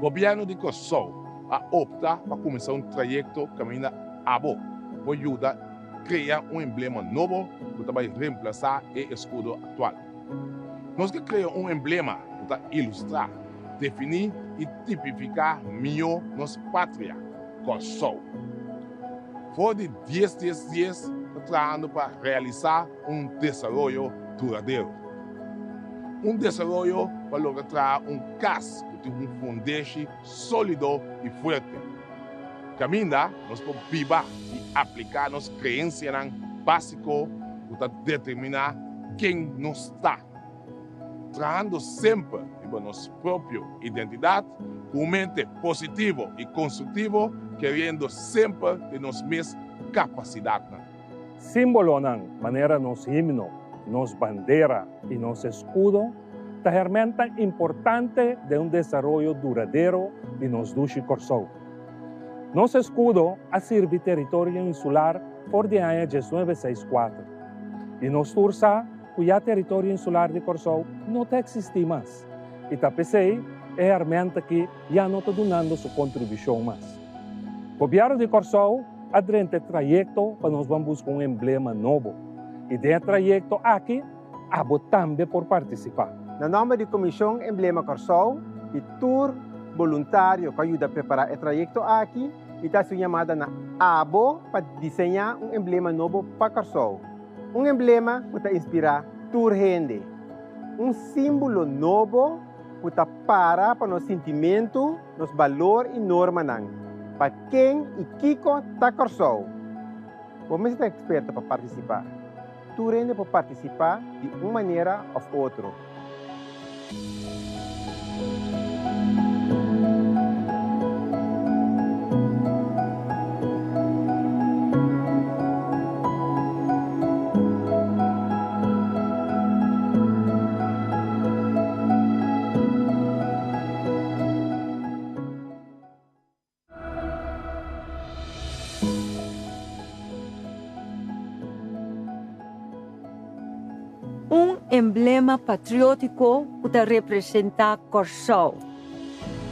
Gobièrnu di Kòrsou a opta pa kuminsá un trayekto kaminda abo por yuda krea un emblema nobo ku ta bai remplasá e eskudo aktual. Nos ke krea un emblema ku ta ilustrá, definí i tipifiká mihó nos patria, Kòrsou. For di dies dies dies ta trahando pa realisá un desaroyo duradero. Un desaroyo pa logra traha un kas ku tin un fundeshi sólido i fuerte, kaminda nos por biba i apliká nos kreensianan básiko ku ta determiná ken nos ta, trahando semper riba nos propio identidat ku un mente positivo i konstruktivo, keriendo semper den nos mes kapasidatnan. Símbolonan manera nos himno, nos bandera i nos eskudo ta hermentan importante den un desaroyo duradero di nos dushi Kòrsou. Nos eskudo a sirbi teritorio insular for di aña diesnuebe seis kuater i nos tur sa ku ya teritorio insular di Kòrsou no ta eksistí mas i ta p'esei e herment aki ya no ta dunando su kontribushon mas. Gobièrnu di Kòrsou a drenta e trayekto pa nos ban buska un emblema nobo i den e trayekto aki abo tambe por partisipá. Na nòmber di Komishon Emblema Kòrsou i tur boluntario ku a yuda prepará e trayekto aki, mi ta hasi un yamada na abo pa diseñá un emblema nobo pa Kòrsou. Un emblema ku ta inspirá tur hende. Un símbolo nobo ku ta para pa nos sintimentu, nos balor i normanan, pa ken i kiko ta Kòrsou. Bo mester ta eksperto pa partisipá. Tur hende por partisipá di un manera òf otro. Un emblema patriótiko ku ta representá Kòrsou.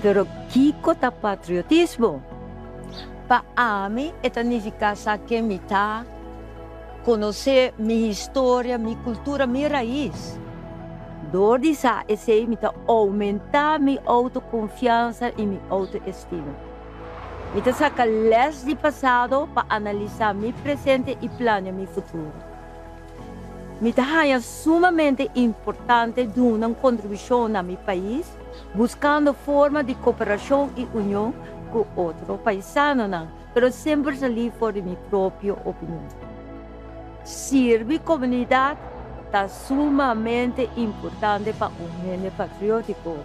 Pero kiko ta patriotismo? Pa ami e ta nifiká sa ken mi ta, konosé mi historia, mi kultura, mi rais. Dor di sa esei mi ta oumentá mi outokonfiansa i mi outoestima. Mi ta saka lès di pasado pa analisá mi presente i plania mi futuro. Mi ta haña sumamente importante duna un kontribushon na mi pais buskando forma di koperashon i union ku otro paisanonan, pero semper salí for di mi propio opinion. Sirbi komunidat ta sumamente importante pa un hende patriótiko,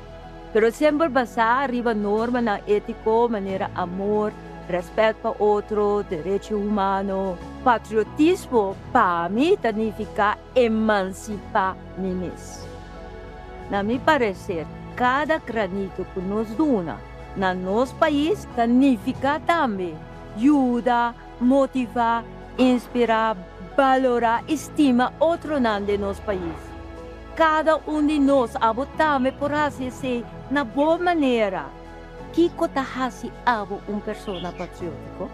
pero semper basá riba normanan étiko manera amor, rèspèt pa otro, derechi humano. Patriotismo pa mi ta nifiká emansipá mi mes. Na mi pareser, kada granito ku nos duna na nos pais ta nifiká tambe yuda motivá, inspirá, balorá i stima otronan den nos pais. Kada un di nos, abo tambe por hasi esei na bo manera. Kiko ta hasi abo un persona patriótiko?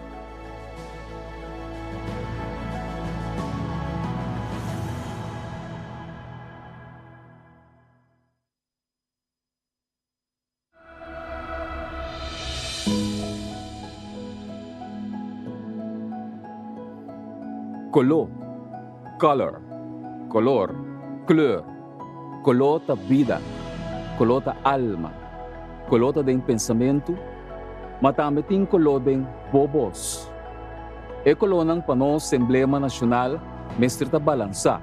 Koló, color, kolor, kleur. Koló ta bida, koló ta alma, koló ta den pensamentu, ma tambe tin koló den bo bos. E kolónan pa nos emblema nashonal mester ta balansá,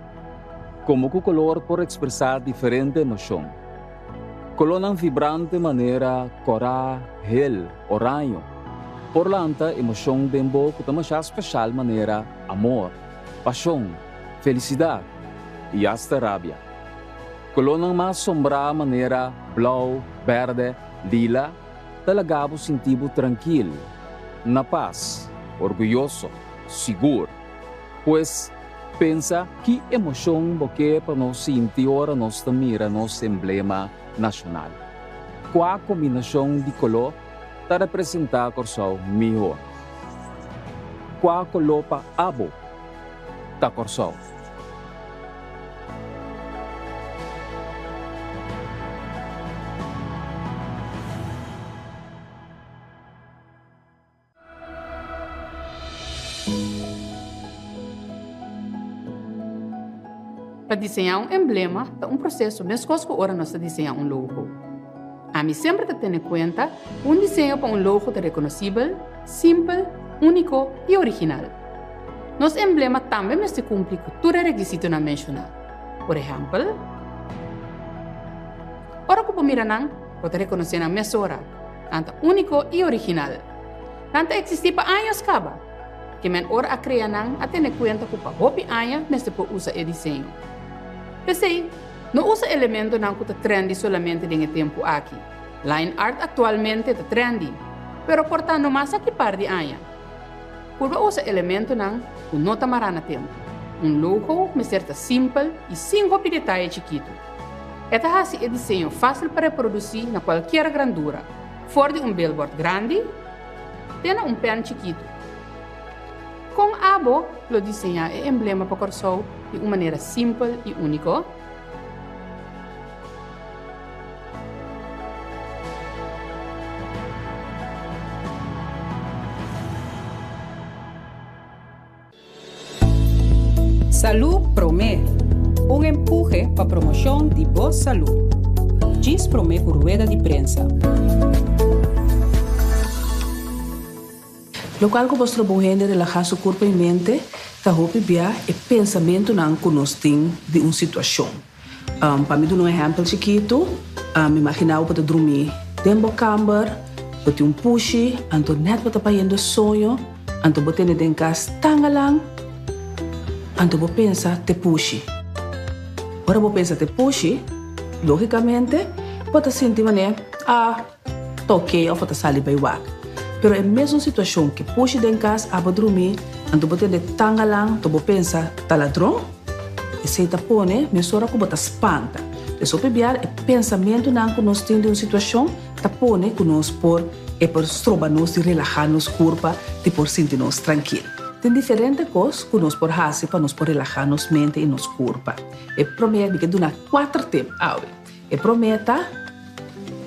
komo ku kolor por ekspresá diferente emoshon. Kolónan vibrante manera kòrá, hel, oraño por lanta emoshon den bo ku ta mashá speshal manera amor, pashon, felisidat i asta rabia. Kolónan mas sombrá manera blou, bèrdè, lila ta laga bo sinti bo trankil, na pas, orguyoso, sigur. Pues, pensa ki emoshon bo ke pa nos sinti ora nos ta mira nos emblema nashonal. Kua kombinashon di koló ta representá Kòrsou mihó? Kua koló pa abo ta Kòrsou? Pa diseñá un emblema ta un proseso meskos ku ora nos ta diseñá un logo. Ami semper ta tene kuenta ku un diseño pa un logo ta rekonosibel, simpel, úniko i original. Nos emblema tambe mester kumpli ku tur e rekisitonan menshoná. Por ehèmpel, ora ku bo mira nan, bo ta rekonosé nan mesora. Nan ta úniko i original. Nan ta eksistí pa años kaba. Ke men ora a krea nan a tene kuenta ku pa hopi aña mester por usa e diseño. P'esei, no usa elementonan ku ta trendy solamente den e tempu aki. Line art aktualmente ta trendy, pero por ta no mas aki par di aña. Purba usa elementonan ku no ta mará na tempu. Un logo mester ta simpel i sin hopi detaye chikitu. E ta hasi e diseño fásil pa reprodusí na kualkier grandura, for di un billboard grandi te na un pèn chikitu. Kon abo lo diseñá e emblema pa Kòrsou di un manera simpel i úniko? Salú Promé, un empuhe pa promoshon di bo salú. Djis promé ku rueda di prensa. Lokual ku por stroba un hende relahá su kurpa i mente ta hopi bia e pensamentunan ku nos tin di un situashon. Pa mi duna un ehèmpel chikitu, mi imaginá bo bo ta drumí den bo kamber, bo tin un pushi, anto nèt bo ta bayendo soño, anto bo tene den kas tangalan, anto bo pensa te pushi. Ora bo pensa te pushi, lógikamente bo ta sinti manera, ah, Ta oke of bo ta sali bai wak. Pero e mesun situashon ke pushi den kas abo drumi anto bo tende tangalan to bo pensa ta ladron, esei ta pone mesora ku bo ta spanta. Des hopi biar e pensamentunan ku nos tin di un situashon ta pone ku nos por e por stroba nos di relaha nos kurpa di por sinti nos trankil. Tin diferente kos ku nos por hasi pa nos por relaha nos mente i nos kurpa. E prome mi ke duna kuater tip awe. E prome ta,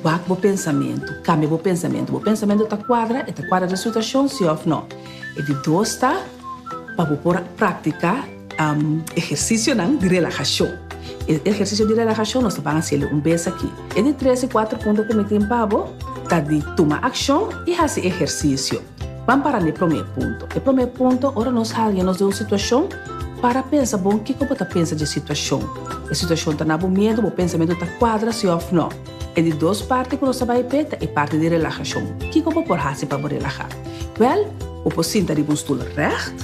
Wak bo pensamentu, kambia bo pensamentu. Bo pensamentu ta kuadra, e ta kuadra den situashon, si òf no. E di dos ta, pa bo por praktiká ehersisionan di relahashon. E ehersisio di relahashon nos ta ban hasiel un bes aki. E di tres i kuater punto ku mi tin pa bo ta di tuma akshon i hasi ehersisio. Ban para na e promé punto. E promé punto, ora nos haña nos den un situashon, para pensa bon kiko bo ta pensa dje situashon. E situashon ta na bo miedu, bo pensamentu ta kuadra si òf nò. E di dos parti ku nos ta bai p'e ta e parti di relahashon. Kiko bo por hasi pa bo relahá? Wèl, bo por sinta riba un stul règt,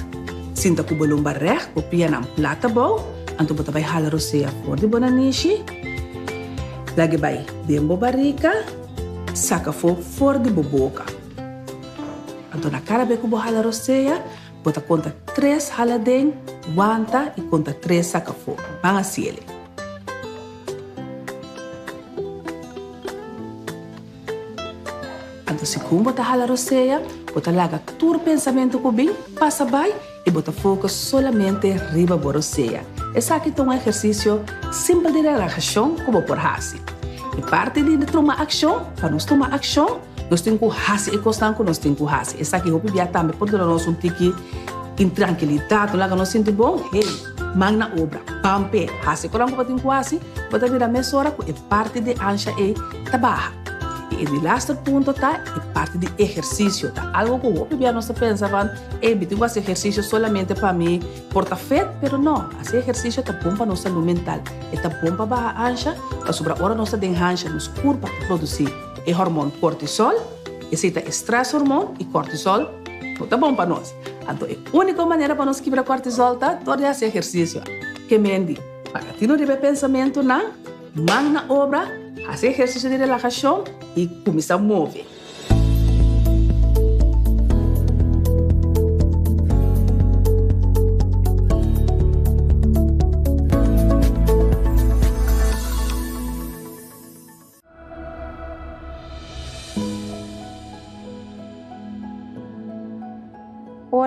sinta ku bo lomba règt, bo pianan plat abou, anto bo ta bai hala rosea for di bo nanishi, lag'e bai den bo barika, saka afó for di bo boka. Anto na kada be ku bo hala rosea, bo ta konta tres hala den, wanta i konta tres saka afó. Ban hasiel. Anto segun bo ta hala rosea, bo ta laga tur pensamentu ku bin pasa bai i bo ta focus solamente riba bo rosea. Esaki ta un ehersisio simpel di relahashon ku bo por hasi. E parti di tuma akshon, pa nos tuma akshon, Nos tin ku hasi e kosnan ku nos tin ku hasi. Esaki hopi bia tambe por duna nos un tiki intrankilidat, no laga nos sinti bon. Hey, man na obra, ban p'e. Hasi e kosnan ku bo tin ku hasi, bo ta mira mesora ku e parti di ansha ei ta baha. I e di laster punto ta e parti di ehersisio. Ta algu ku hopi bia nos ta pensa van, ey, mi tin ku hasi ehersisio solamente pa mi por ta fit, pero no, hasi ehersisio ta bon pa nos salú mental. E ta bon pa baha ansha, pasobra ora nos ta den hansha nos kurpa ta produsí. E hormon cortisol, esei ta e stress hormon i cortisol no ta bon pa nos. Anto e úniko manera pa nos kibra cortisol ta dor di hasi ehersisio. Ke mendi, paga tino riba e pensamentunan, man na obra, hasi ehersisio di relahashon i kuminsá move.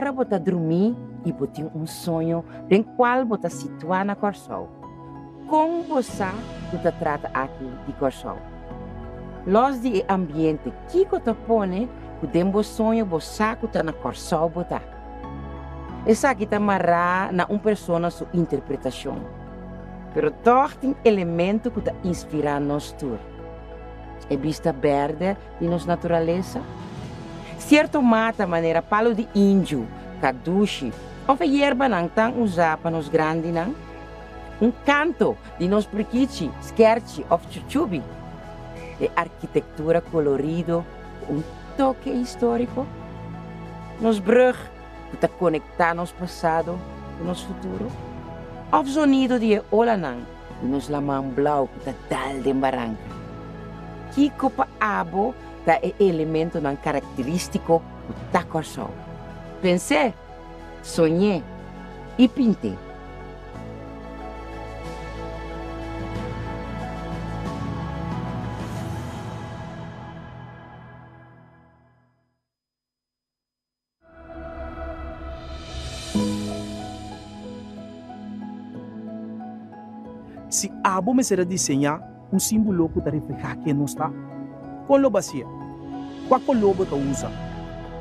Ora bo ta drumí i bo tin un soño den kual bo ta situá na Kòrsou, kon bo sa ku ta trata aki di Kòrsou? Lòs di e ambiente, kiko ta pone ku den bo soño bo sa ku ta na Kòrsou bo ta? Esaki ta mará na un persona su interpretashon, pero tòg tin elemento ku ta inspirá nos tur. E bista bèrdè di nos naturalesa? Sierto mata manera palu di indju, kadushi òf e yerbanan tan usá pa nos grandinan? Un kanto di nos prikichi, skerchi òf chuchubi? E arkitektura kolorido ku un toke históriko? Nos brùg ku ta konektá nos pasado ku nos futuro? Òf zonido di e olanan di nos laman blou ku ta dal den baranka? Kiko pa abo ta e elementonan karakterístiko ku ta Kòrsou? Pens'é, soñ'é i pint'é. Si abo mester a diseñá un símbolo ku ta reflehá ken nos ta, kon lo bo hasié? Kua koló bo ta usa?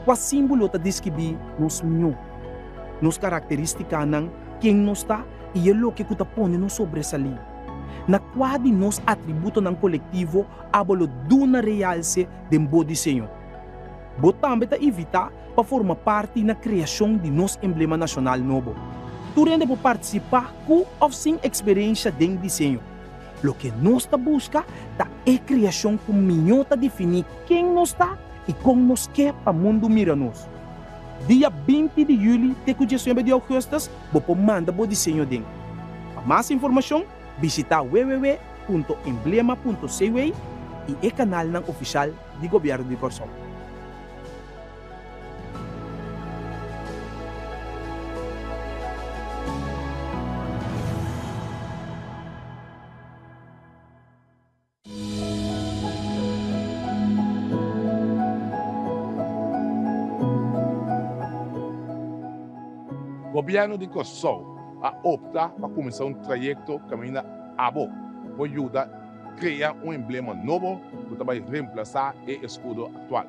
Kua símbolo ta deskribí nos mihó, nos karakterístikanan, ken nos ta i e loke ku ta pone nos sobresalí? Na kua di nos atributonan kolektivo abo lo duna realse den bo diseño? Bo tambe ta invitá pa forma parti na kreashon di nos emblema nashonal nobo. Tur hende por partisipá ku òf sin eksperensha den diseño. Loke nos ta buska ta e kreashon ku mihó ta definí ken nos ta i kon nos ke pa mundu mira nos. Dia 20 di yüli te ku 19 di ougùstùs bo por manda bo diseño den. Pa mas informashon bishitá www.emblema.cw i e kanalnan ofishal di Gobièrnu di Kòrsou. Gobièrnu di Kòrsou a opta pa kuminsá un trayekto kaminda abo por yuda krea un emblema nobo ku ta bai remplasá e eskudo aktual.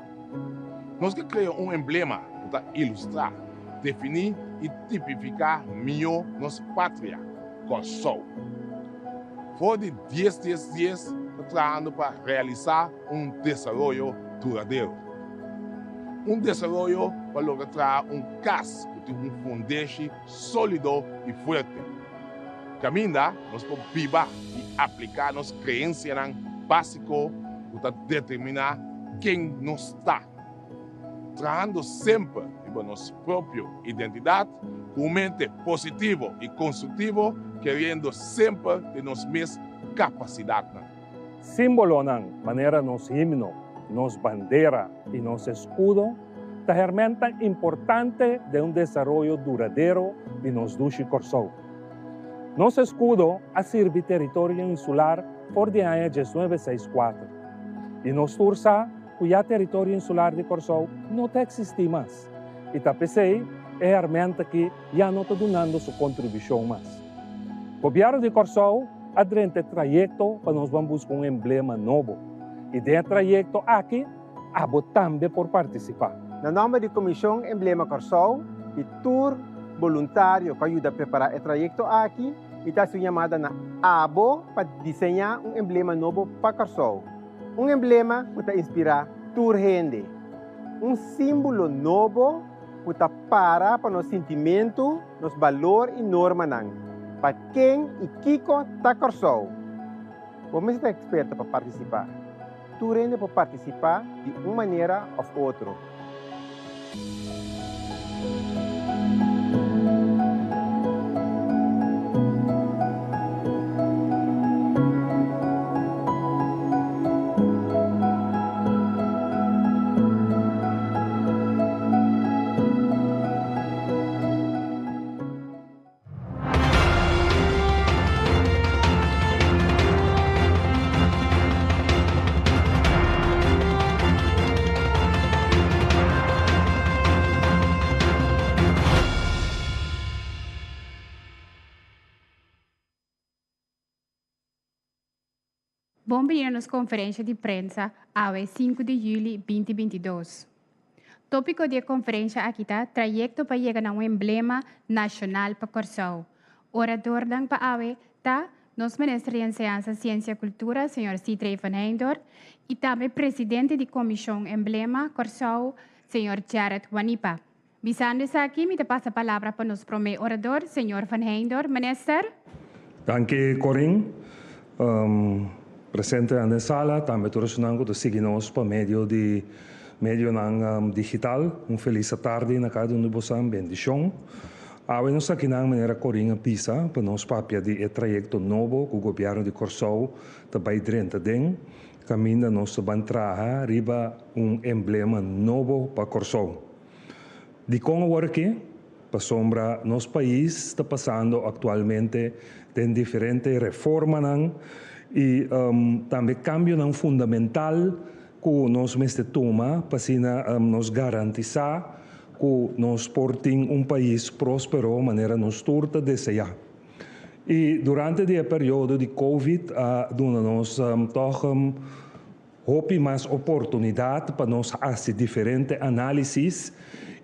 Nos ke krea un emblema ku ta ilustrá, definí i tipifiká mihó nos patria, Kòrsou. For di dies dies dies ta trahando pa realisá un desaroyo duradero. Un desaroyo pa logra traha un kas ku tin un fundeshi sólido i fuerte. Kaminda nos por biba i apliká nos kreensianan básiko ku ta determiná ken nos ta, trahando semper riba nos propio identidat ku un mente positivo i konstruktivo, keriendo semper den nos mes kapasidatnan. Símbolonan manera nos himno, nos bandera i nos eskudo ta hermentan importante den un desaroyo duradero di nos dushi Kòrsou. Nos eskudo a sirbi teritorio insular for di aña diesnuebe seis kuater i nos tur sa ku ya teritorio insular di Kòrsou no ta eksistí mas i ta p'esei e herment aki ya no ta dunando su kontribushon mas. Gobièrnu di Kòrsou a drenta e trayekto pa nos ban buska un emblema nobo i den e trayekto aki Abo tambe por partisipá. Na nòmber di Komishon Emblema Kòrsou i tur boluntario ku a yuda prepará e trayekto aki, mi ta hasi un yamada na abo pa diseñá un emblema nobo pa Kòrsou. Un emblema ku ta inspirá tur hende. Un símbolo nobo ku ta para pa nos sintimentu, nos balor i normanan, pa ken i kiko ta Kòrsou. Bo mester ta eksperto pa partisipá. Tur hende por partisipá di un manera òf otro. Bon bini na nos konferensha di prensa awe sinku di yüli binti 22. Tópiko di e konferensha aki ta Trayekto pa yega na un emblema nashonal pa Kòrsou. Oradornan pa awe ta nos Minister di Enseñansa, Siensia i Kultura, señor Sithree van Heydoorn, i tambe presidente di Komishon Emblema Kòrsou, señor Gerrit Wanipa. Bisando esaki, mi ta pasa palabra pa nos promé orador, señor Van Heydoorn. Minister. Danki Corin. Presentenan den sala, tambe tur esunnan ku ta sigui nos pa medio di medionan digital, un felis atardi na kada un di bosan. Bendishon. Awe nos ta akinan, manera Corin a bisa, pa nos papia di e trayekto nobo ku Gobièrnu di Kòrsou ta bai drenta den, kaminda nos ta ban traha riba un emblema nobo pa Kòrsou. Dikon awor aki? Pasobra nos pais ta pasando aktualmente den diferente reformanan i tambe kambionan fundamental ku nos mester tuma pa asina nos garantisá ku nos por tin un pais próspero manera nos tur ta deseá. I durante di e periodo di Covid a duna nos tòg Hopi mas oportunidat pa nos hasi diferente análisis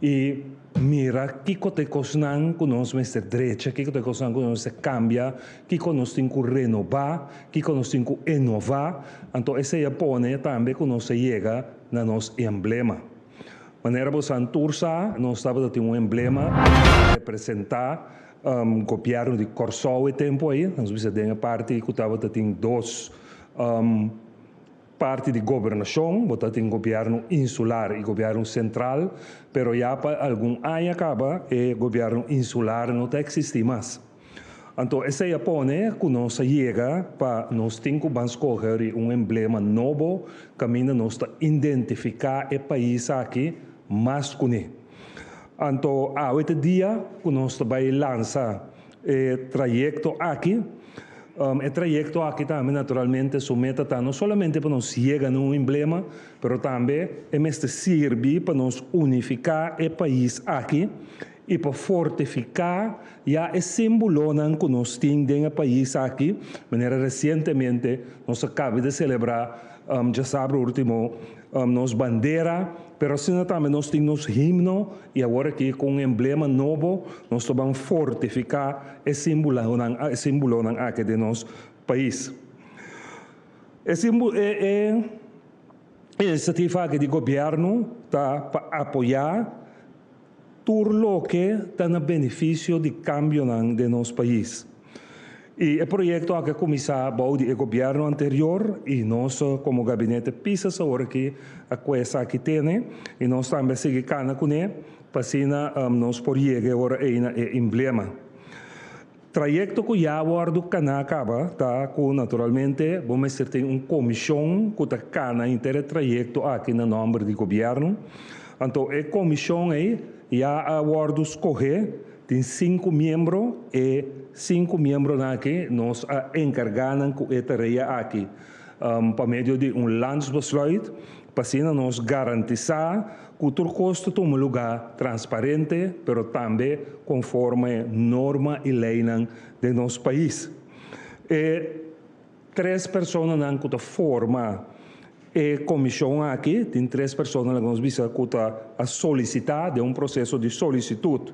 i mira kiko ta e kosnan ku nos mester drecha, kiko ta e kosnan ku nos mester kambia, kiko nos tin ku renobá, kiko nos tin ku enová. Anto esei a pone tambe ku nos a yega na nos emblema. Manera bo san tur sa, nos tabata tin un emblema ku representá gobièrnu di Kòrsou e tempu ei. Nos bisa den e parti ku tabata tin dos Parti di gobernashon, bo ta tin gobièrnu insular i gobièrnu sentral, pero ya pa algun aña kaba e gobièrnu insular no ta eksistí mas. Anto esei a pone ku nos a yega pa nos tin ku ban skohe ri un emblema nobo kaminda nos ta identifiká e pais aki mas kuné. Anto awe ta dia ku nos ta bai lansa E trayekto aki, e trayekto aki tambe naturalmente su meta ta no solamente pa nos yega na un emblema, pero tambe e mester sirbi pa nos unifiká e pais aki i pa fortifiká ya e símbolonan ku nos tin den e pais aki, manera resientemente nos a kaba di selebrá djasabra último nos bandera, pero asina tambe nos tin nos himno i awor aki ku un emblema nobo nos ta ban fortifiká e símbolonan e símbolonan aki den nos pais. E símbo e e inisiativa aki di gobièrnu ta pa apoyá tur loke ta na benefisio di kambionan den nos pais. I e proyekto aki a kuminsá bou di e gobièrnu anterior i nos komo gabinete Pisas awor aki a kue esaki tene i nos tambe a sigui kana kuné pa asina nos por yega e ora ei na e emblema. Trayekto ku ya a wòrdu kaná kaba ta ku naturalmente bo mester tin un komishon ku ta kana henter e trayekto aki na nòmber di gobièrnu. Anto e komishon ei ya a wòrdu skohé, tin sinku miembro, e sinku miembronan aki nos a enkargá nan ku e tarea aki pa medio di un landsbesluit pa asina nos garantisá ku tur kos ta tuma lugá transparente pero tambe konforme norma i leinan den nos pais. E tres personanan ku ta forma e komishon aki, tin tres persona laga nos bisa ku ta a solisitá den un proseso di solisitut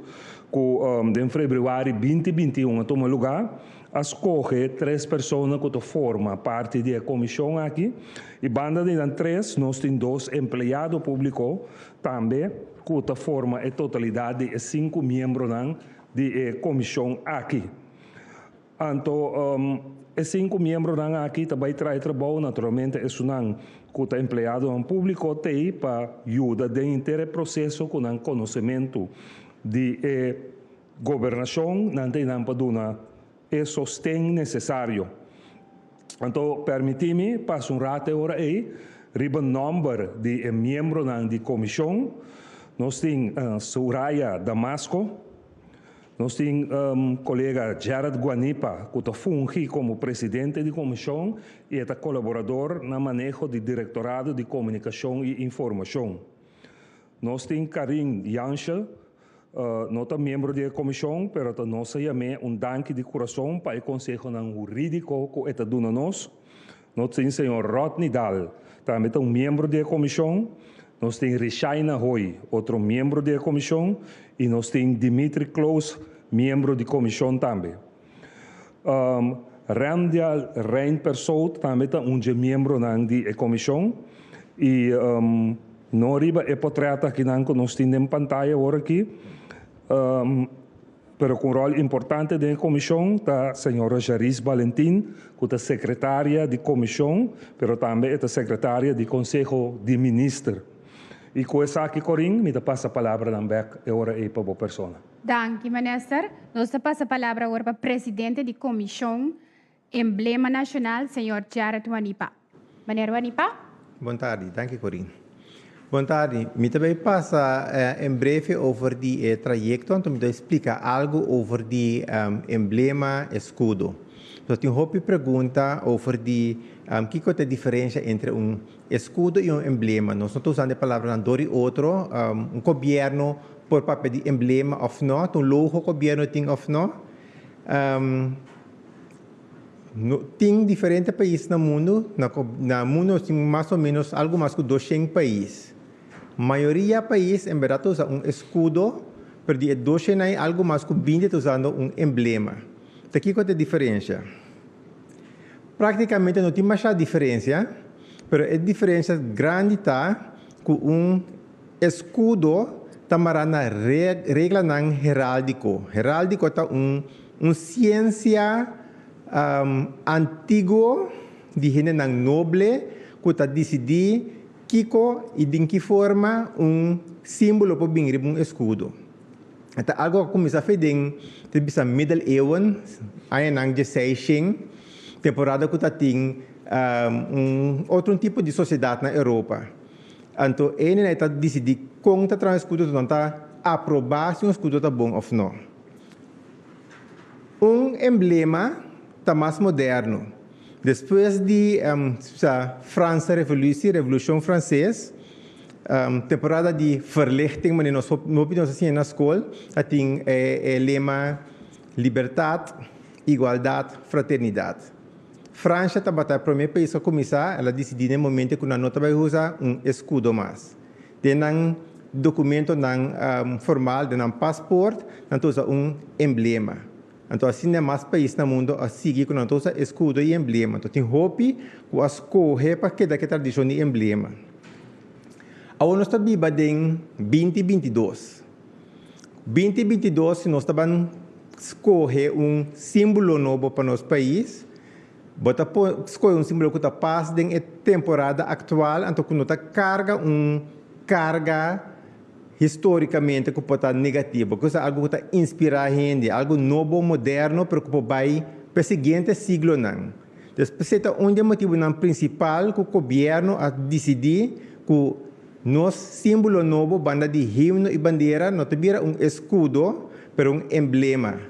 ku den febrüari 2021 a tuma lugá. A skohe tres persona ku ta forma parti di e komishon aki i banda di nan tres nos tin dos empleado públiko tambe ku ta forma e totalidat di e sinku miembronan di e komishon aki. Anto e sinku miembronan aki ta bai traha e trabou, naturalmente esunnan ku ta empleadonan públiko t'ei pa yuda den henter e proseso ku nan konosementu di e Gobernashon nan ta einan pa duna e sosten nesesario. Anto permití mi pasa un rato e ora ei riba nòmber di e miembronan di komishon. Nos tin Suraya Damasco, nos tin kolega Gerrit Guanipa ku ta fungi komo presidente di komishon i e ta kolaborador na maneho di Direktorado di Komunikashon i Informashon. Nos tin Karin Janshel, no ta miembro di e komishon, pero ta nos a yam'é un danki di kurason pa e konsehonan hurídiko ku e ta duna nos. Nos tin señor Rodney Daal, tambe ta un miembro di e komishon. Nos tin Rishaina Hoy, otro miembro di e komishon. I nos tin Dimitri Kloos, miembro di komishon tambe. Randial Rein Persoot tambe ta un dje miembronan di e komishon. I no riba e potrèt akinan ku nos tin den pantaya awor aki, pero ku un ròl importante den e komishon ta señora Jarice Balentin, ku ta sekretaria di komishon, pero tambe e ta sekretaria di Konseho di Minister. I ku esaki, Corin, mi ta pasa palabranan bèk e ora ei pa bo persona. Danki, Minister. Nos ta pasa palabra awor pa presidente di Komishon Emblema Nashonal, señor Jared Wanipa. Meneer Wanipa. Bon tardi, danki Corin. Bon tardi, mi ta bay pasa en breve over di e trayecto, anto mi ta splica algo over di emblema escudo. So tin hopi pregunta over di kico ta e diferencia entre un escudo y un emblema. Nos no ta usando e palabranan door y otro, un gobierno por papia di emblema of no, ta un logo gobierno tin of no. No, tin diferente pais na mundu, na na mundu nos tin mas o menos algu mas ku doshen pais. Mayoria pais en bèrdat ta usa un eskudo, pero di e doshen ei algu mas ku binti ta usando un emblema. Ta kiko ta e diferensha? Praktikamente no tin masha diferensia, pero e diferensha grandi ta ku un eskudo ta mará na reglanan heráldiko. Heráldiko ta un Un siensia antiguo di hendenan noble ku ta disidí kiko i den ki forma un símbolo por bin riba un eskudo. E ta algu ku a kuminsá fe den ta bisa Middeleeuwen, añanan dieseishen, temporada ku ta tin un otro tipo di sosiedat na Europa. Anto e hendenan ta disidí kon ta traha un eskudo, nan ta aprobá si un eskudo ta bon òf no. Un emblema ta mas moderno. Despues di Franse Revolutie, Revolucion Frances, temporada di Verlichting, manera nos hopi nos a siña na skol, a tin e lema Libertad, Igualdad, Fraternidad. Francia tabata e prome pais ku a kuminsá, el a disidí na e momento ku nan no ta bai usa un eskudo mas. Den nan dokumentonan formal, den nan pasport, nan ta usa un emblema. Anto asina mas pais na mundo a sigui ku nan ta usa eskudo i emblema. Anto tin hopi ku a skohe pa keda ku e tradishon di emblema. Awor nos ta biba den binti 22. 2022 si nos ta ban skohe un símbolo nobo pa nos pais, Bo ta por skohe un símbolo ku ta pas den e temporada aktual anto ku no ta karga un karga histórikamente ku por ta negativo. Ku ta algu ku ta inspirá hende, algu nobo, moderno, pero ku por bai pa e siguiente siglonan. Entonces, p'esei ta un di e motibunan prinsipal ku gobièrnu a disidí ku nos símbolo nobo banda di himno i bandera no ta bira un eskudo, pero un emblema.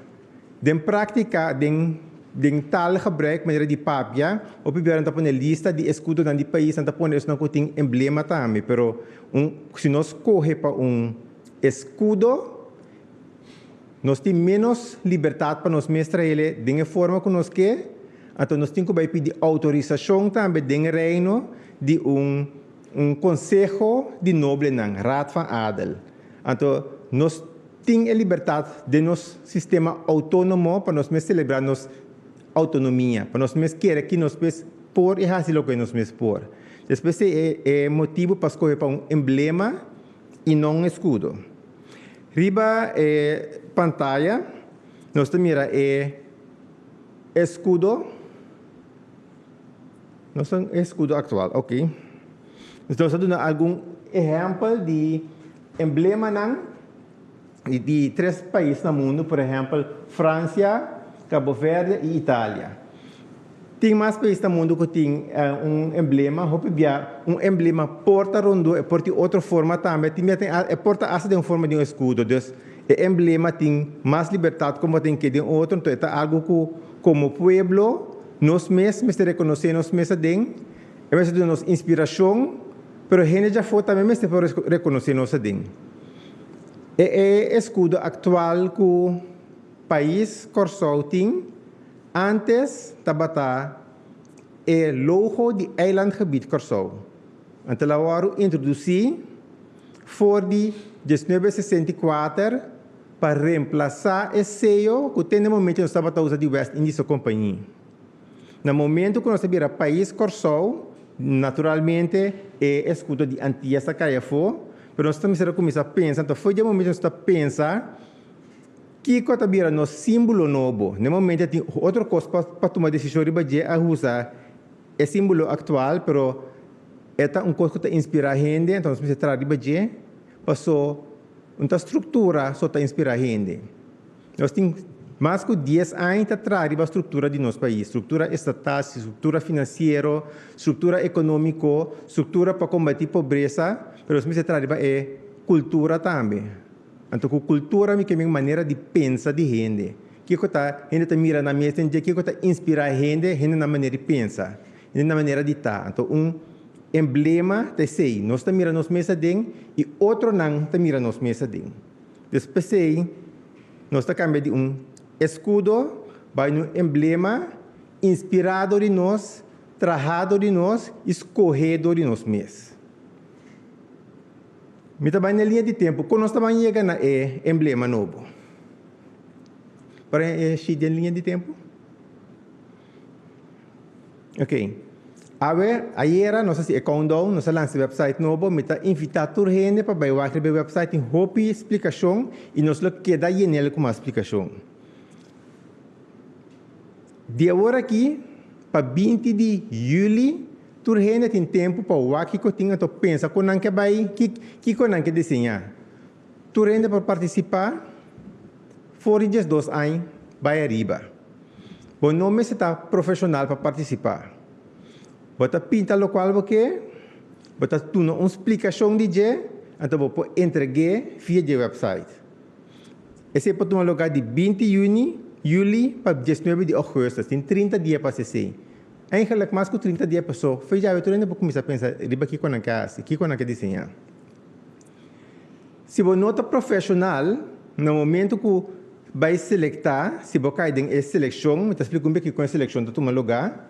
Den práktika, den den taalgebruik, manera di papia, hopi biaha nan ta pone lista di eskudonan di pais, nan ta pone esnan ku tin emblema tambe, pero un si nos skohe pa un eskudo, nos tin ménos libertat pa nos mes traele den e forma ku nos ke, anto nos tin ku bai pidi outorisashon tambe den Reino di un un konseho di noblenan, Raad van Adel. Anto nos Tin e libertat den nos sistema outónomo pa nos mes selebrá nos outonomia, pa nos mes kere ki nos mes por i hasi loke nos mes por. Despues e e motibu pa skohe pa un emblema i no un eskudo. Riba e pantaya nos ta mira e eskudo, nos ta e eskudo aktual, oke. Nos ta duna algun ehèmpel di Emblemanan di tres pais na mundu, por ehèmpel Fransia, Kabo Verde i Italia. Tin mas pais na mundu ku tin un emblema, hopi bia un emblema por ta rondó, e por tin otro forma tambe, tin bia tin e por ta asta den un forma di un eskudo. Dus e emblema tin mas libertat komo tin ke den otro, enton e ta algu ku komo pueblo nos mes mester rekonosé nos mes aden, e mester duna nos inspirashon. Pero hende djafó tambe mester por rekonosé nos aden. E e eskudo aktual ku pais Kòrsou tin, ántes tabata e logo di Eilandgebied Kòrsou. Anto el a wòrdu introdusí for di 1964 pa remplasá e seyo ku te na e momento nos tabata usa di West Indische Compagnie. Na momento ku nos a bira pais Kòrsou, naturalmente e eskudo di Antias a kai afó, pero nos ta mester a kuminsá pensa, anto for di e momento nos ta pensa kiko ta bira nos símbolo nobo. Na e momento tin otro kos pa tuma desishon riba dje a usa e símbolo aktual, pero e ta un kos ku ta inspirá hende, anto nos mester traha riba dje, paso un ta struktura so ta inspirá hende. Nos tin mas ku dies aña ta traha riba struktura di nos pais, struktura estatal, struktura finansiero, struktura ekonómiko, struktura pa kombatí pobresa, pero nos mester traha riba e kultura tambe. Anto ku kultura mi ke men manera di pensa di hende. Kiko ta hende ta mira nan mes den dje, kiko ta inspirá hende, hende nan manera di pensa, hende nan manera di ta. Anto un emblema ta esei, nos ta mira nos mes aden i otronan ta mira nos mes aden. Dus p'esei nos ta kambia di un eskudo bai un emblema inspirá dor di nos, trahá dor di nos i skohé dor di nos mes. Mi ta bai na e liña di tempu kon nos ta ban yega na e emblema nobo. Para e sheet den liña di tempu? Ok. Awe, ayera nos a hasi e countdown, nos a lansa e website nobo. Mi ta invitá tur hende pa bai wak riba e website, tin hopi splikashon i nos lo keda yenel ku mas splikashon. Di awor aki pa 20 di yüli tur hende tin tempu pa wak kiko tin anto pensa kon nan ke bai, kiko nan ke diseñá. Tur hende por partisipá for di 12 aña bai ariba. Bo no mester ta profeshonal pa partisipá. Bo ta pinta lokual bo ke, bo ta duna un splikashon di dje, anto bo por entreg'é via dje wèpsait. Esei por tuma lugá di 20 yüni, yüli, pa 19 di ògùstùs. Tin 30 dia pa hasi esei. Eigenlik mas ku 30 dia pasó, fe djawe tur hende por kuminsá pensa riba kiko nan ke hasi, kiko nan ke diseñá. Si bo no ta profeshonal, na momento ku bai selektá, si bo kai den e selekshon, mi ta splika un beki kon e selekshon ta tuma lugá,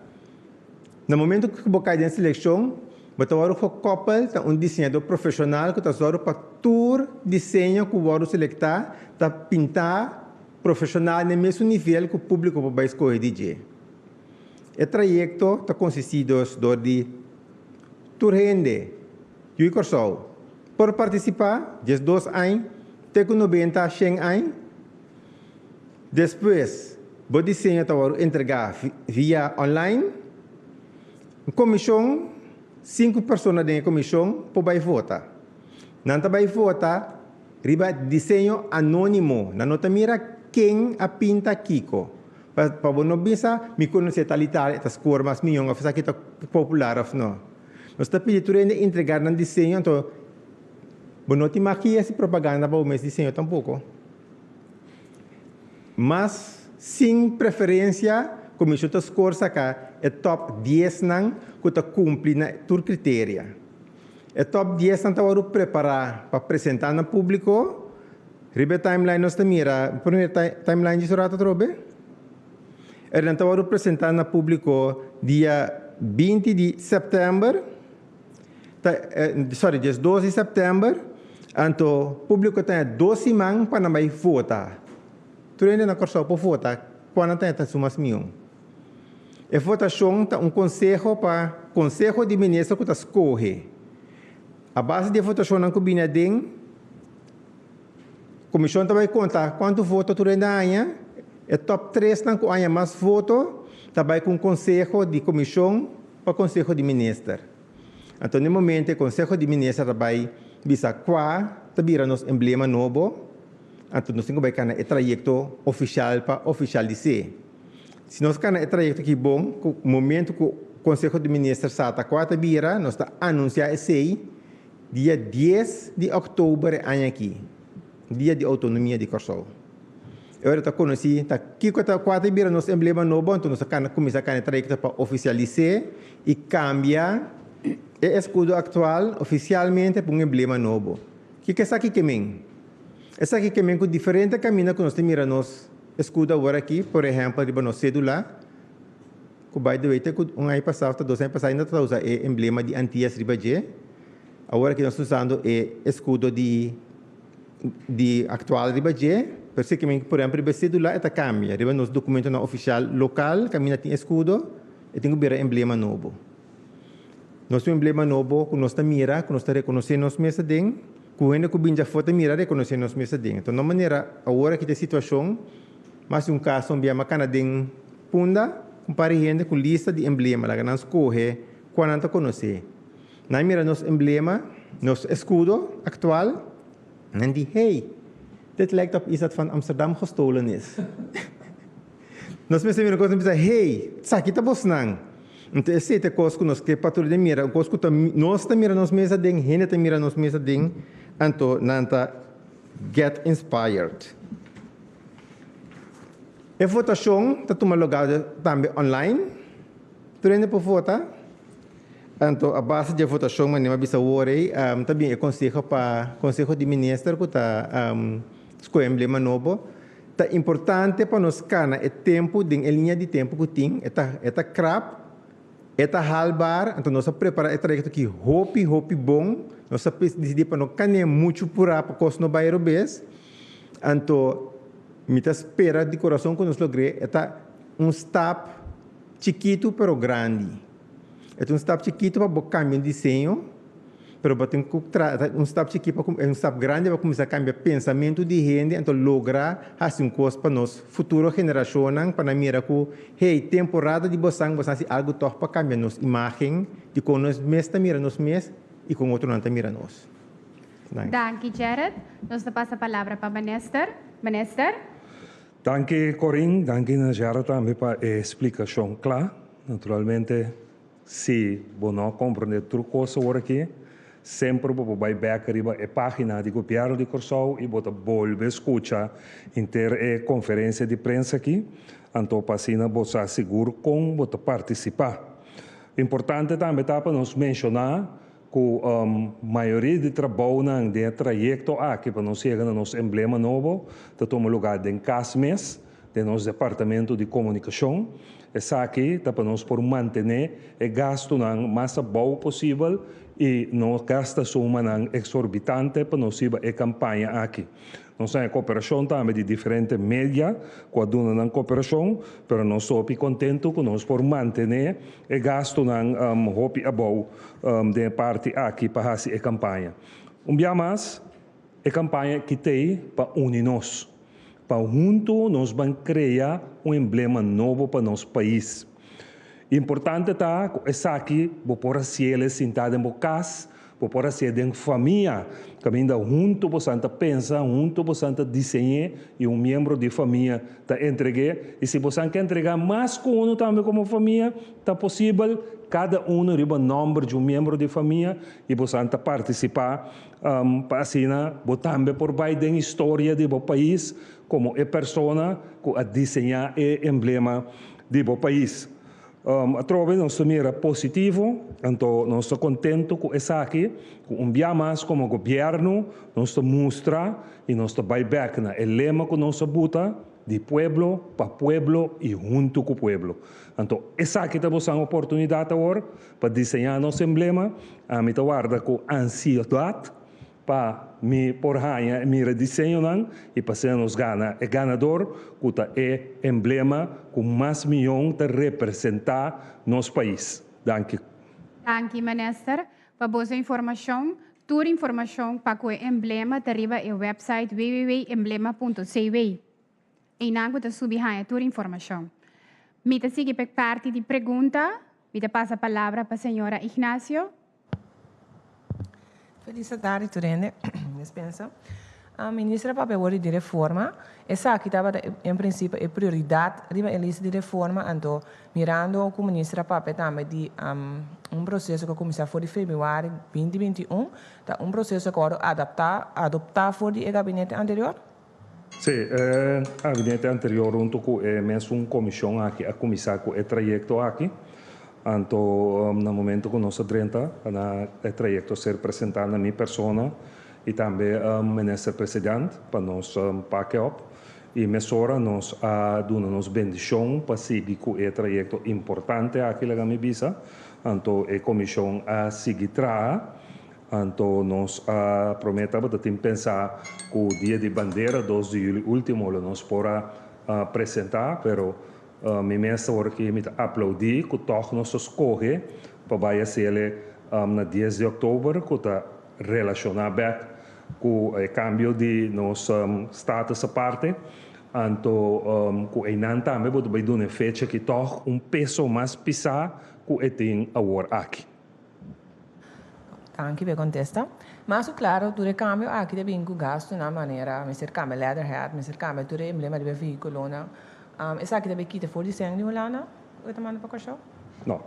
na momento ku bo kai den e selekshon, bo ta wòrdu gekòpel ta un diseñadó profeshonal ku ta sòru pa tur diseño ku wòrdu selektá ta pintá profeshonal na e mesun nivel ku públiko por bai skohe di dje. E trayekto ta konsistí dos dor di tur hende. Yu Kòrsou por partisipá 12 añ te ku 90 shen añ. Despues bo diseño ta wòrdu entregá via online. Un komishon, sinku persona den e komishon por bai vota. Nan ta bai vota riba diseño anónimo, nan no ta mira ken a pinta kiko. Pa bo no bisa mi konosé tal i tal, e ta skor mas mion òf esaki ta popular òf no. Nos ta pidi tur hende entregar nan diseño, anto bo no tin mag ki hasi propaganda pa bo mes diseño tampoko. Mas sin preferencia comision ta score saca e top diesnan cu ta cumpli na tur criteria. E top diesnan ta wordo prepara pa presenta na publico. Riba e timeline nos ta mira, por mira timeline dje su rato atrobe? Ernan ta wòrdu presentá na públiko dia 20 di sèptèmber, ta sòri 12 di sèptèmber, anto públiko ta haña dos siman pa nan bai vota. Tur hende na Kòrsou por vota kua nan ta haña ta su mas mihó. E votashon ta un konseho pa Konseho di Minister ku ta skohe. A base di e votashonnan ku bini aden, Komishon ta bai konta kuantu voto tur hende a haña. E top tresnan ku haña mas voto ta bai ku un konseho di komishon pa konseho di minister. Anto na e momento e konseho di minister ta bai bisa kua ta bira nos emblema nobo, anto nos tin ku bai kana e trayekto ofishal pa ofishalis'é. Si nos kana e trayekto aki bon, ku momento ku konseho di minister sa ta kua ta bira, nos ta anunsiá esei dia 10 di òktober e aña aki, dia di outonomia di Kòrsou. E ora ta konosí ta kiko ta kua ta bira nos emblema nobo, anto nos a kana kuminsá kana e trayekto pa ofisialis'é i kambia e eskudo aktual ofisialmente pa un emblema nobo. Kiko esaki ke men? Esaki ke men ku diferente kaminda ku nos ta mira nos eskudo awor aki, por ehèmpel riba nos sédula. ku by the way te ku un aña pasá òf ta dos aña pasá ainda ta usa e emblema di Antias riba dje. Awor aki nos ta usando e eskudo di di aktual riba dje, pero si kimen por ehempel riba e sedula e ta kambia, riba nos dokumentonan ofisial lokal kaminda tin eskudo e tin ku bira emblema nobo. Nos tin un emblema nobo ku nos ta mira, ku nos ta rekonosé nos mes aden, ku hende ku bin djafó ta mira rekonosé nos mes aden. Enton no manera awor aki ta e situashon, mas di un kaso un bia mi a kana den Punda ku un par di hende ku lista di emblema laga nan skohe kua nan ta konosé. Nan mira nos emblema, nos eskudo aktual, nan di, Hey, dit lijkt op iets dat van Amsterdam gestolen is. Nos mester mira un kos i bisa, Hey, esaki ta bosnan. Anto esei ta e kos ku nos ke pa tur den mira, un kos ku ta nos ta mira nos mes aden, hende ta mira nos mes aden, anto nan ta get inspired. E votashon ta tuma lugá tambe online. Tur hende por vota. Anto a base dje votashon manera mi a bisa awor ei, ta bin e konseho pa Konseho di Minister ku ta skohe emblema nobo. Ta importante pa nos kana e tempu den e liña di tempu ku tin, e ta e ta krap, e ta haalbaar, anto nos a prepara e trayekto aki hopi hopi bon, nos a disidí pa no kan'é muchu purá pa kos no bai robes, anto mi ta spera di kurason ku nos logr'é, e ta un stap chikitu pero grandi. E ta un stap chikitu pa bo kambia un diseño, pero bo tin ku tra ta un stap chikí pa un stap grandi pa kuminsá kambia pensamentu di hende anto logra hasi un kos pa nos futuro generashonnan pa nan mira ku hey temporada di bosan bosan hasi algu tòg pa kambia nos imágen di kon nos mes ta mira nos mes i kon otronan ta mira nos. Danki. Danki Gerrit. Nos ta pasa palabra pa Minister. Minister. Danki Corinne, danki na Gerrit tambe pa e splikashon kla. Naturalmente si bo no a komprende tur kos awor aki, semper bo por bai bek riba e pagina di Gobièrnu di Kòrsou i bo ta bolbe skucha henter e konferensia di prensa aki, anto pa asina bo sa sigur kon bo ta partisipá. Importante tambe ta pa nos menshoná ku mayoria di trabounan den e trayekto aki pa nos yega na nos emblema nobo ta tuma lugá den kas mes, den nos departamento di komunikashon. Esaki ta pa nos por mantené e gastunan mas abou posibel i no gasta sumanan eksorbitante pa nos hiba e kampaña aki. Nos haña koperashon tambe di diferente media ku a duna nan koperashon, pero nos ta hopi kontentu ku nos por mantené e gastunan hopi abou den e parti aki pa hasi e kampaña. Un bia mas, e kampaña aki t'ei pa uni nos. Pa huntu nos ban krea un emblema nobo pa nos pais. Importante ta ku esaki bo por hasiel sintá den bo kas, bo por hasié den famia, kaminda huntu bosan ta pensa, huntu bosan ta diseñ'é i un miembro di famia ta entreg'é. I si bosan ke entregá mas ku unu tambe komo famia, ta posibel, kada unu riba nòmber di un miembro di famia i bosan ta partisipá Pa asina bo tambe por bai den historia di bo pais komo e persona ku a diseñá e emblema di bo pais. Atrobe nos ta mira positivo, anto nos ta kontentu ku esaki, ku un bia mas komo gobièrnu nos ta mustra i nos ta bai bèk na e lema ku nos a buta, Di pueblo pa pueblo i huntu ku pueblo. Anto esaki ta bosan oportunidat awor Pa diseñá nos emblema, ami ta warda ku ansiedat pa mi por haña i mira diseñonan i pa asina nos gana e ganador ku ta e emblema ku mas mion ta representá nos pais. Danki. Danki Minister pa boso informashon. Tur informashon pa ku e emblema ta riba e website www.emblema.cw. Einan ku ta subi haña tur informashon. Mi ta sigui pa e parti di pregunta. Mi ta pasa palabra pa señora Ignacio. Felis tardi tur hende. Dispensa. Minister a papia awor di reforma. Esaki tabata en principio e prioridad riba e lista di reforma, anto mirando cu minister a papia tambe di un proceso cu a cuminsa for di februari 2021, ta un proceso cu a wordo adapta, adopta for di e gabinete anterior? Sí, e gabinete anterior hunto cu e mesun comision aki a cuminsa cu e trayecto aki. Anto na momento cu nos a drenta na e trayecto a ser presenta na mi persona y tambe Minister President pa nos pake op. I mesora nos a duna nos bendishon pa sigui ku e trayekto importante aki, laga mi bisa. Anto e komishon a sigui traha. Anto nos a promé tabata tin pensá ku Dia di Bandera, dos di yüli último, lo nos por a presentá, pero mi mes awor aki mi ta aplaudí ku tòg nos a skohe pa bai hasiel na dies di òktober ku ta relashoná bèk ku e kambio di nos status aparte. Anto ku einan tambe bo ta bai duna e fecha aki tòg un peso mas pisá ku e tin awor aki. Danki pa e kontesta. Mas ku klaro tur e kambio aki ta bin ku gastunan manera mester kambia letterhead, mester kambia tur e emblema riba e vehikulonan. Esaki ta bay kita for di sèn di Hulanda ku e ta manda pa Kòrsou? No,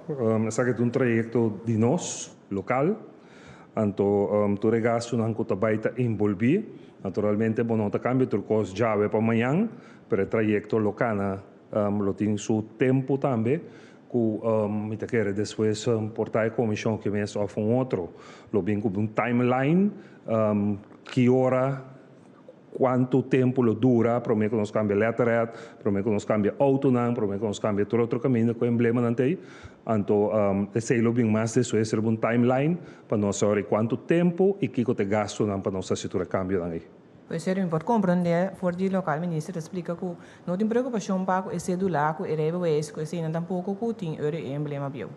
esaki ta un trayekto di nos, lokal. Anto tur e gastunan ku ta bai ta enbolbí. Naturalmente bo no ta kambia tur kos djawe pa mañan, pero e trayekto lo kana, lo tin su tempu tambe ku mi ta kere despues por ta e komishon ki mes òf un otro lo bin ku un timeline ki ora, kuantu tempu lo dura promé ku nos kambia letterhead, promé ku nos kambia outonan, promé ku nos kambia tur otro kaminda ku emblemanan ta ei. Anto esei lo bin mas despues riba un timeline pa nos sa ora kuantu tempu i kiko ta e gastunan pa nos hasi tur e kambionan ei. Pues serio mi por comprende for di local minister ta splica cu no tin preocupacion pa cu e cedula cu e rijbewijs cu eseynan tampoco cu tin eur e emblema bieu.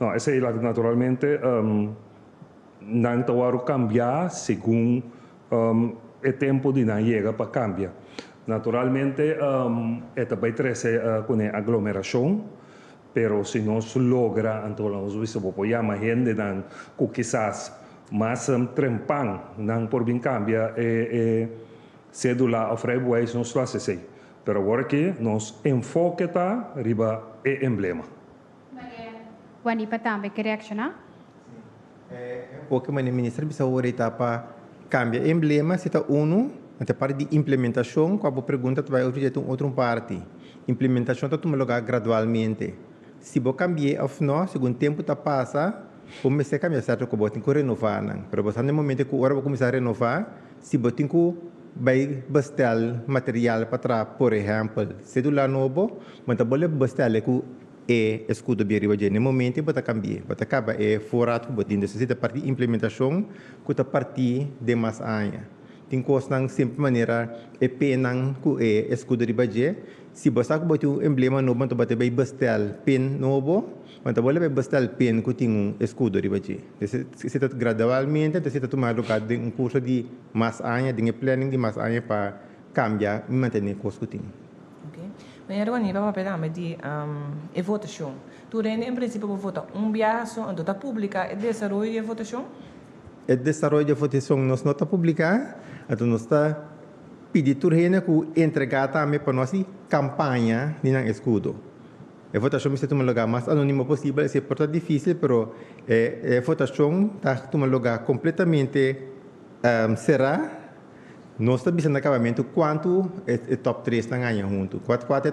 No, esey naturalmente nan ta wòrdu cambia segun e tempo di nan yega pa cambia. Naturalmente e ta bay trece cune aglomeracion, pero si nos logra anto nos bisa bo por yama hendenan cu kisas mas trempan nan por bin cambia e cedula of rijbewijs nos lo haci esey. Pero awor aki nos enfoke ta riba e emblema. Wanipa tambe ke reakshoná. Enfoke manera minister bisa awor ei ta pa cambia e emblema si ta unu, ta parti di implementacion cua bo pregunta ta bay otro dia ta un otro parti. Implementacion ta tuma lugar gradualmente. Si bo cambi'é of no, segun tempo ta pasa, bo mester cambia cierto cu bo tin cu renova nan. Pero bo sa na e momento cu ora bo cuminsa renova, si bo tin cu bay bestel material pa traha, por ehempel, cedula nobo, bo ta bole bestel'e cu e escudo bien riba dje. Na e momento bo ta cambi'é, bo ta caba e voorraad cu bo tin. Entonces ta parti implementacion cu ta parti den mas aña. Tin cosnan simpel manera e pennan cu e escudo riba dje. Si bo sa ku bo tin un emblema nobo anto bo ta bai bestel pen nobo, bo ta bolbe bai bestel pen ku tin un eskudo riba dje. Esei ta gradualmente, anto esei ta tuma lugar den un kurso di mas aña, den e planning di mas aña pa kambia i mantené kos ku tin. Ok. Meneer Guanipa papia tambe di e votashon. Tur hende en prinsipio por vota un biaha so, anto ta publiká e desaroyo di e votashon? E desaroyo di e votashon nos no ta publiká, anto nos ta Pidi tur hende ku entregá tambe pa no hasi kampaña di nan eskudo. E votashon mester tuma lugá mas anónimo posibel, esei por ta difísil, pero e votashon ta tuma lugá kompletamente será. Nos ta bisa na kabamentu kuantu e tòp tresnan a haña huntu, kua kua ta e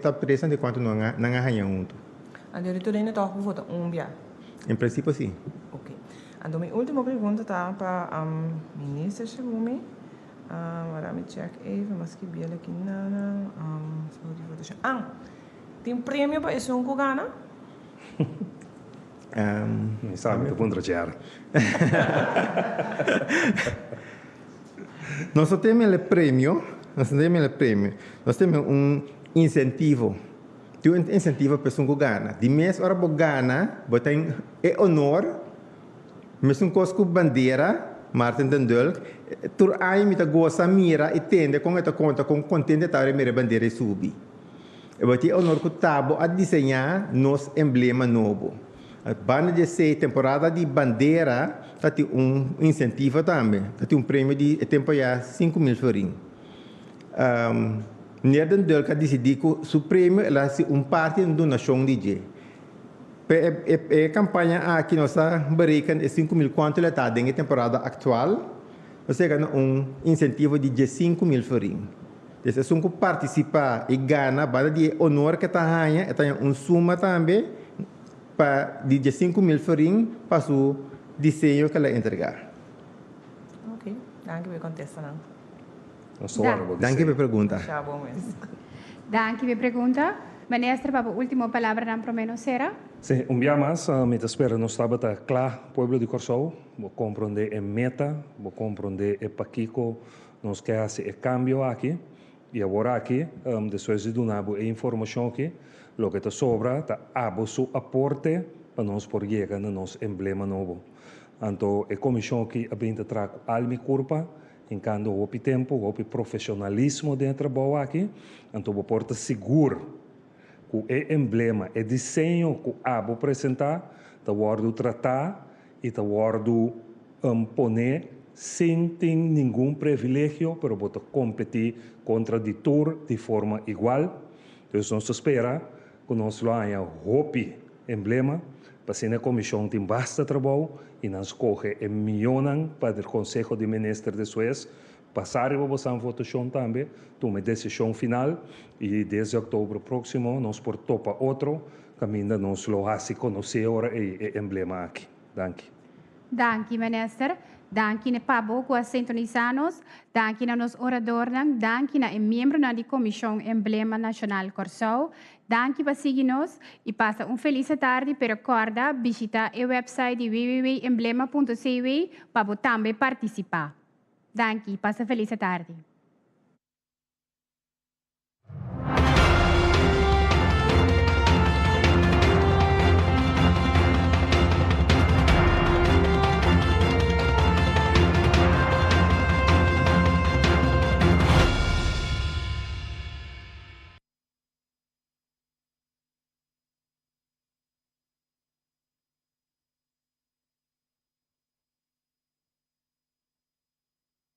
tòp tresnan di kuantu nan a haña huntu. Anto di tur hende tòg por vota un bia? En prinsipio sí. Oke. Anto mi último pregunta ta pa Minister Shegumi. Wara mi check even mas ki biel aki nana. Ah, tin premio pa esun ku gana? Mi sa mi ta puntra Jerry. Nos no tin el premio, nos no tin el premio. Nos tin un incentivo. Tin un incentivo pa esun ku gana. Di mes ora bo gana, bo tin e honor. Mesun kos ku bandera, Martin den Dulk, tur aña mi ta gosa mira i tende kon e ta konta kon kontente e ta ora e mira e bandera e subi. E bo tin e honor ku Tabo a diseñá nos emblema nobo. Banda di esei temporada di bandera ta tin un insentivo tambe, ta tin un premio di e tempu ayá 5000 florin. Meneer den Dulk a disidí ku su premio el a hasi un parti un donashon di dje. Pe e campaña aki nos a bereken e 5000 cuanto lo ta den e temporada actual, nos yega na un incentivo di 15000 florin. Dus esun cu participa y gana banda di e honor cu e ta haña, e ta haña un suma tambe pa di 15000 florin pa su diseño cu el a entrega. Ok, danki pa e contestanan. Nos ta warda bo Danki pa e pregunta. Danki pa e pregunta. Minister, pa bo ultimo palabranan prome nos sera. Si, un bia mas mi ta spera nos tabata kla, pueblo di Kòrsou. Bo komprondé e meta, bo komprondé e pakiko nos ke hasi e kambio aki. I awor aki, despues di duna bo e informashon aki, loke ta sobra ta abo su aporte pa nos por yega na nos emblema nobo. Anto e komishon aki a bin ta traha ku alma i kurpa, hinkando hopi tempu, hopi profeshonalismo den e trabou aki. Anto bo por ta sigur ku e emblema, e diseño ku abo presentá ta wòrdu tratá i ta wòrdu poné sin tin ningun previlegio, pero bo ta kompetí kontra di tur di forma igual. Dus nos ta spera ku nos lo haña hopi emblema, pa asina e komishon tin basta trabou i nan skohe e mihónan pa Konseho di Minister despues pasa riba bosan votashon tambe, tuma e desishon final i desde òktober próksimo nos por topa otro kaminda nos lo hasi konosé ora ei e emblema aki. Danki. Danki Minister. Danki na pa bo ku a sintonisa nos. Danki na nos oradornan. Danki na e miembronan di Komishon Emblema Nashonal Kòrsou. Danki pa sigui nos i pasa un felis atardi pero kòrda bishita e website di www.emblema.cw pa bo tambe partisipá. Danki, pasa felis atardi.